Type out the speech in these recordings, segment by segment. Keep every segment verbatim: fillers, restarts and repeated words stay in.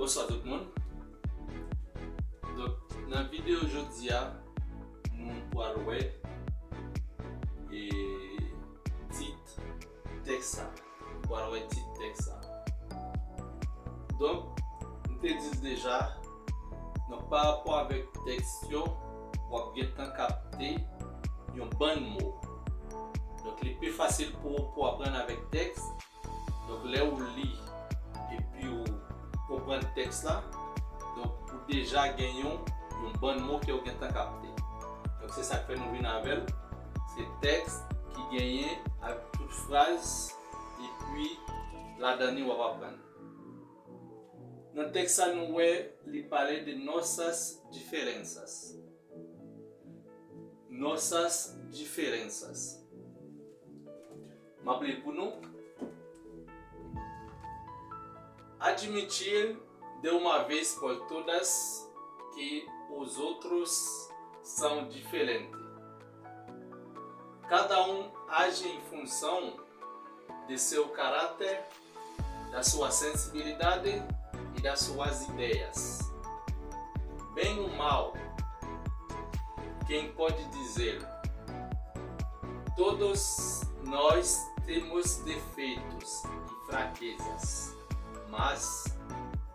Bonswa tout moun. Donk, nan videyo jodi a, nou pral wè e tit tèks sa. Nou pral wè tit tèks sa. Donk, m te di l deja, donk, pa rapò avèk tèks yo, w ap gentan kapte yon bann mo. Donk, li pi fasil pou, pou aprann avèk tèks. Donk, lè ou li epi ou konprann tèks la, donk, ou deja gen yon, yon bann mo ke ou gentan kapte. Donk, se sa k fè nou vin avè l. Se tèks ki genyen ak tout fraz, epi ladan li w ap aprann. Nan tèks sa, nou wè li pale de nossas diferenças. Nossas diferenças. M ap li l pou nou. Admitir de uma vez por todas que os outros são diferentes. Cada um age em função de seu caráter, da sua sensibilidade e das suas ideias. Bem ou mal, quem pode dizer? Todos nós temos defeitos e fraquezas, mas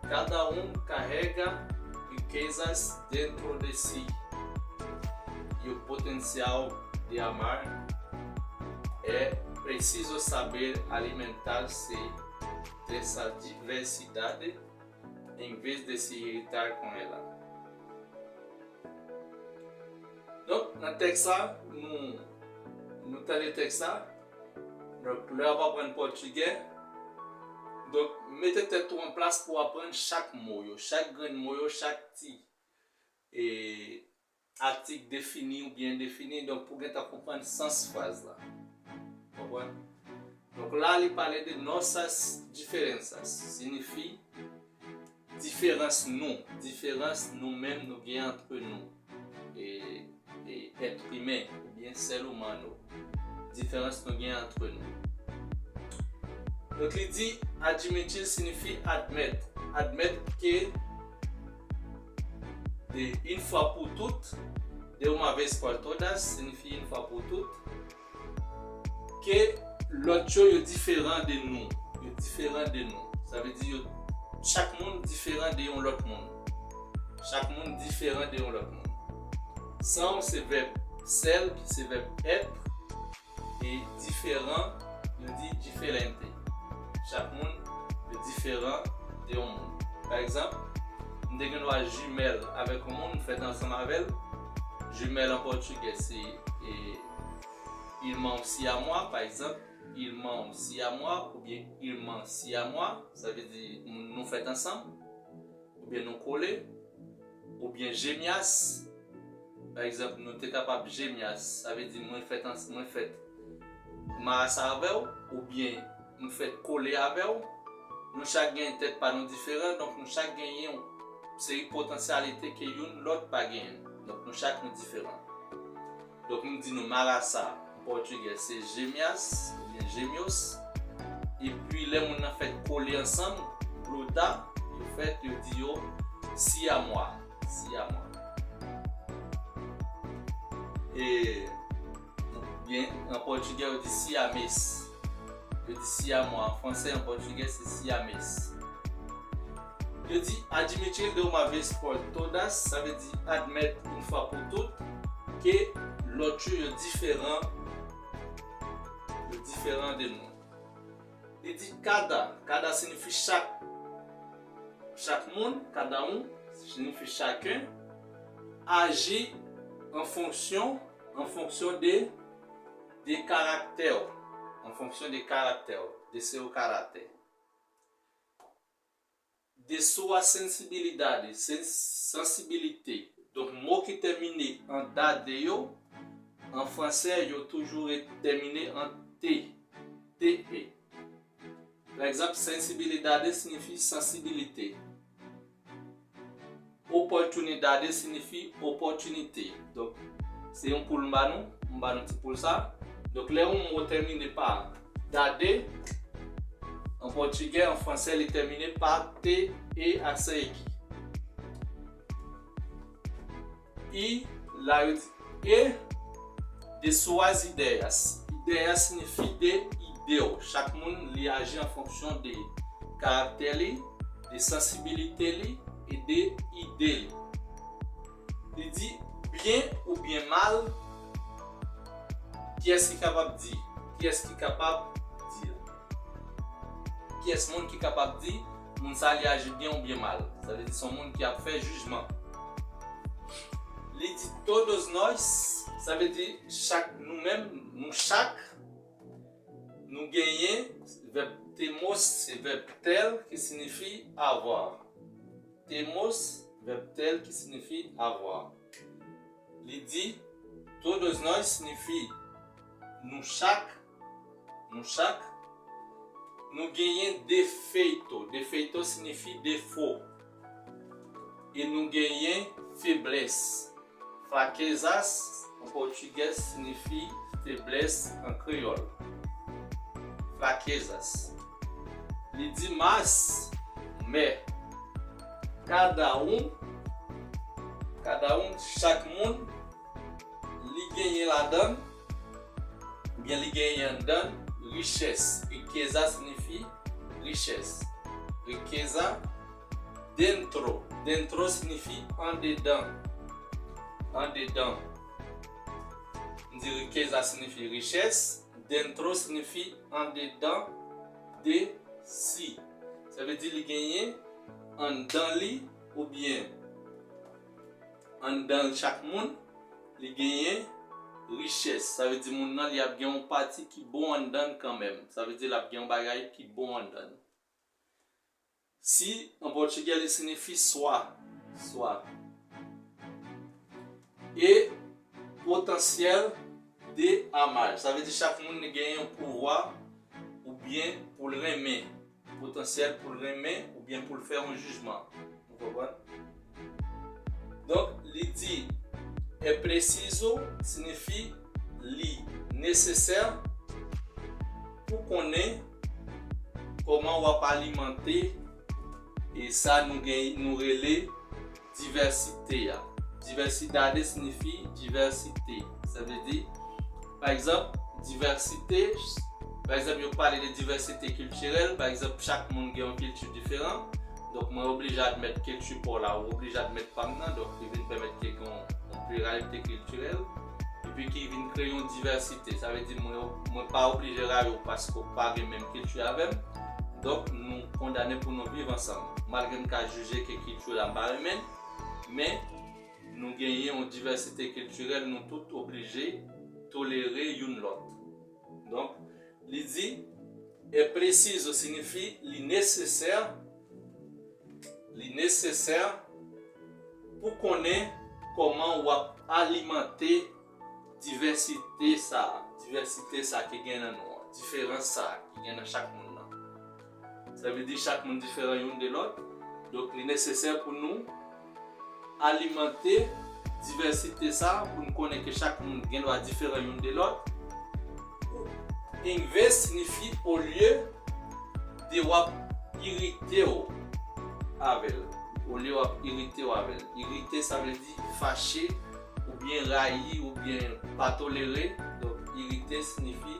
cada um carrega riquezas dentro de si. E o potencial de amar é preciso saber alimentar-se dessa diversidade em vez de se irritar com ela. Donk, nan tèks sa, nou, nou tande tèks sa. Donk, lè w ap aprann pòtigè, donk, mete tèt ou an plas pou w aprann chak mo yo, chak grenn mo yo, chak ti, e, atik defini oubyen endefini, donk, pou w gentan konprann sans fraz la. Konprann? Donk, la, li pale de nossas diferenças, siyifi diferans nou, diferans nou menm nou gen antre nou, e, e èt imen, oubyen ser humano, diferans nou gen antre nou. Donk, li di, admitir siyifi admèt, admèt ke de une fois pour toutes, de uma vez por todas, siyifi une fois pour toutes, ke lòt yo, yo diferan de nou. Yo diferan de nou. Sa vle di yo, chak moun diferan de yon lòt moun. Chak moun diferan de yon lòt moun. São se vèb ser, ki se vèb être, e diferan, yo di diferente. Chak moun, yo diferan de yon moun. Pa egzanp, m te gen dwa jimèl avèk yon moun, m fèt ansanm avè l. Jimèl an pòtigè, se, e, irmão se amor, pa egzanp, irmão se amor oubyen irmã se amor, sa vle di moun nou fèt ansanm, oubyen nou kole, oubyen gêmeas. Pa egzanp, nou te kapab gêmeas, sa vle di mwen fèt ans-, mwen fèt marasa avè w, oubyen m fèt kole avè w. Nou chak gen tèt pa nou diferan, donk nou chak genyen yon seri potansyalite ke youn lòt pa genyen. Donk nou chak nou diferan. Donk, m di nou marasa, an pòtigè, se gêmeas, oubyen gêmeos. Epi, lè moun nan fèt kole ansanm, grudar, yo fèt, yo di yo se amor, se amor. E, oubyen, an pòtigè, yo di siamês. Yo di se amor, an fransè, an pòtigè, se siamês. Yo di, admitir de uma vez por todas, sa vle di admèt yon fwa pou tout ke lòt yo, yo diferan, yo diferan de nou. Li di cada, cada siyifi chak, chak moun, cada um siyifi chacun, age en fonction, en fonction de, de caractère, en fonction de caractère, de seu caráter. De sua sensibilidade, sen-, sansibilite. Donk, mo ki tèmine an dade yo, an fransè, yo toujou re-, tèmine an te, te e. Pa egzanp, sensibilidade siyifi sansibilite. Oportunidade siyifi opòtinite. Donk, se yon poul m ba nou, m ba nou ti poul sa. Donk, lè yon mo tèmine pa dade, An pòtigè, an fransè, li tèmine pa T, E aksan egi. I, la yo di, e de suas ideias. Ideia siyifi de ide w. Chak moun, li aji an fonksyon de karaktè li, de sansibilite li e de ide li. Li di byen oubyen mal, kiyès ki kapab di? Kiyès ki kapab di? Kiyès moun ki kapab di moun sa li aji byen oubyen mal? Sa vle di se yon moun ki ap fè jijman. Li di todos nós, sa vle di chak nou menm, nou chak, nou genyen vèb temos, se vèb ter ki siyifi avoir. Temos, vèb ter ki siyifi avoir. Li di todos nós siyifi nou chak, nou chak. Nou genyen defeito. Defeito siyifi defo. E nou genyen feblès. Fraquezas, an pòtigè, siyifi feblès an kreyòl. Fraquezas. Li di mas, mè. Cada um, cada um, chak moun, li genyen ladan, oubyen li genyen anndan, richès. Riqueza siyifi richès. Riqueza dentro. Dentro siyifi andedan. Andedan. M di riqueza siyifi richès. Dentro siyifi andedan de si. Sa vle di li genyen anndan li oubyen anndan chak moun, li genyen richès. Sa vle di moun nan, li ap gen yon pati ki bon anndan kanmenm. Sa vle di l ap gen yon bagay ki bon anndan. Si, an pòtigè, li siyifi swa. Swa. E potansyèl de amar. Sa vle di chak moun li genyen yon pouvwa oubyen pou l renmen. Potansyèl pou l renmen oubyen pou l fè yon jijman. Nou konprann? Donk, li di é preciso siyifi li nesesè pou konnen kòman w ap alimante e sa nou gen, nou rele divèsite a. Diversidade siyifi divèsite. Sa vle di, pa egzanp, divèsite, pa egzanp, yo pale de divèsite kiltirèl, pa egzanp, chak moun gen yon kilti diferan. Donk, mwen oblije admèt kilti pa w la, ou oblije admèt pa m nan, donk, li vin pèmèt ke gen yon, yon pliralite kiltirèl, epi ki vin kreye yon divèsite. Sa vle di, mwen, mwen pa oblije rayi w paske w pa gen menm kilti avè m. Donk, nou kondane pou nou viv ansanm. Malgre m ka jije ke kilti w la m pa renmen l, men nou genyen yon divèsite kiltirèl, nou tout oblije tolere youn lòt. Donk, li di, é preciso siyifi li nesesè, li nesesè pou konnen kòman w ap alimante divèsite sa, divèsite sa ki gen nan nou an, diferans sa ki gen nan chak moun nan. Sa vle di chak moun diferan youn de lòt. Donk, li nesesè pou nou alimante divèsite sa, pou n konnen ke chak moun gen dwa diferan youn de lòt. Envès siyifi olye de w ap irite w avè l. Olye w ap irite w avè l. Irite, sa vle di fache, oubyen rayi, oubyen pa tolere. Donk, irite siyifi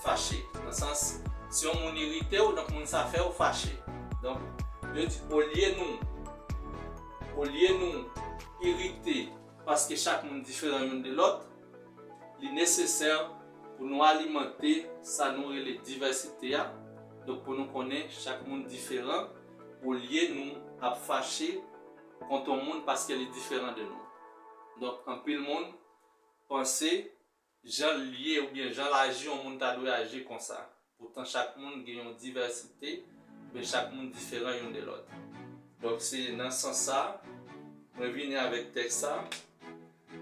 fache. Nan sans, si yon moun irite w, donk moun sa fè w fache. Donk, yo di, olye nou, olye nou irite, paske chak moun diferan youn de lòt, li nesesè pou nou alimante sa nou rele divèsite a. Donk, pou nou konnen chak moun diferan, olye nou ap fache kont yon moun paske li diferan de nou. Donk, anpil moun panse jan l ye oubyen jan l aji, yon moun ta dwe aji konsa. Poutan, chak moun gen yon divèsite, men chak moun diferan youn de lòt. Donk, se nan sans sa, mwen vini avèk tèks sa.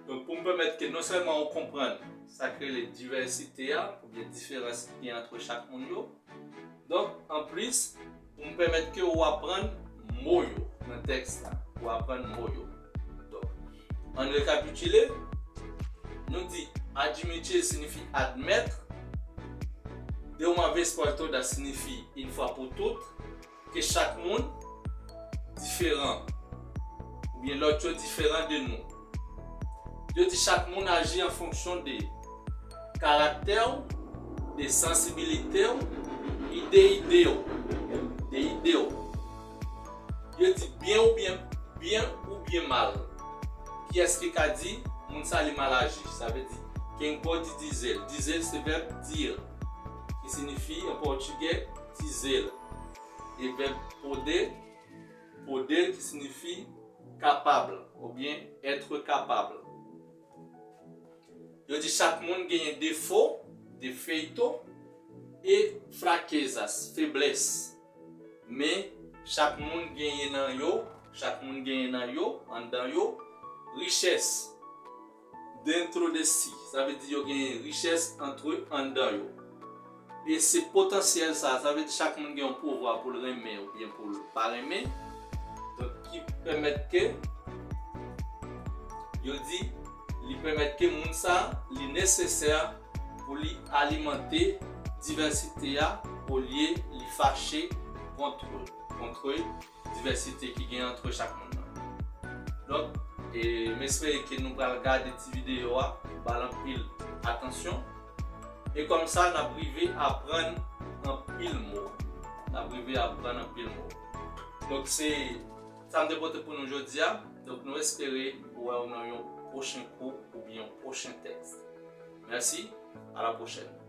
Donk, pou m pèmèt ke non sèlman ou konprann sa k rele divèsite a, oubyen diferans ki gen ant chak moun yo. Donk, anplis, pou m pèmèt ke ou aprann mo yo nan tèks la, ou aprann mo yo. Donk, ann rekapitile, nou di admitir siyifi admèt, De uma vez por todas siyifi yon fwa pou tout, ke chak moun diferan, oubyen lòt yo diferan de nou. Yo di chak moun aji an fonksyon de karaktè w, de sansibilite w, e de ide w, de ide w. Yo di byen oubyen, byen oubyen mal. Kiyès ki ka di moun sa li mal aji? Sa vle di, quem pode dizer? Dizer se vèb dire, ki siyifi an pòtigè dizer. E vèb poder, poder ki siyifi kapab oubyen être capable. Yo di chak moun genyen defo, defeito, e fraquezas, feblès. Men, chak moun genyen nan yo, chak moun genyen nan yo, anndan yo, richès, dentro de si. Sa vle di yo genyen richès antre anndan yo. E se potansyèl sa, sa vle di chak moun gen yon pouvwa pou l renmen oubyen pou l pa renmen. Donk, ki pèmèt ke yo di, li pèmèt ke moun sa, li nesesè pou li alimante divèsite a, olye li fache kont, kont divèsite ki gen antre chak moun nan. Donk, e, m espere ke nou pral gade ti videyo a, ba l anpil atansyon. E kòmsa, n ap rive aprann anpil mo. N ap rive aprann anpil mo. Donk, se sa m te pote pou nou jodi a. Donk, nou espere wè w nan yon pwochen kou oubyen yon pwochen tèks. Mèsi, a la pwochèn.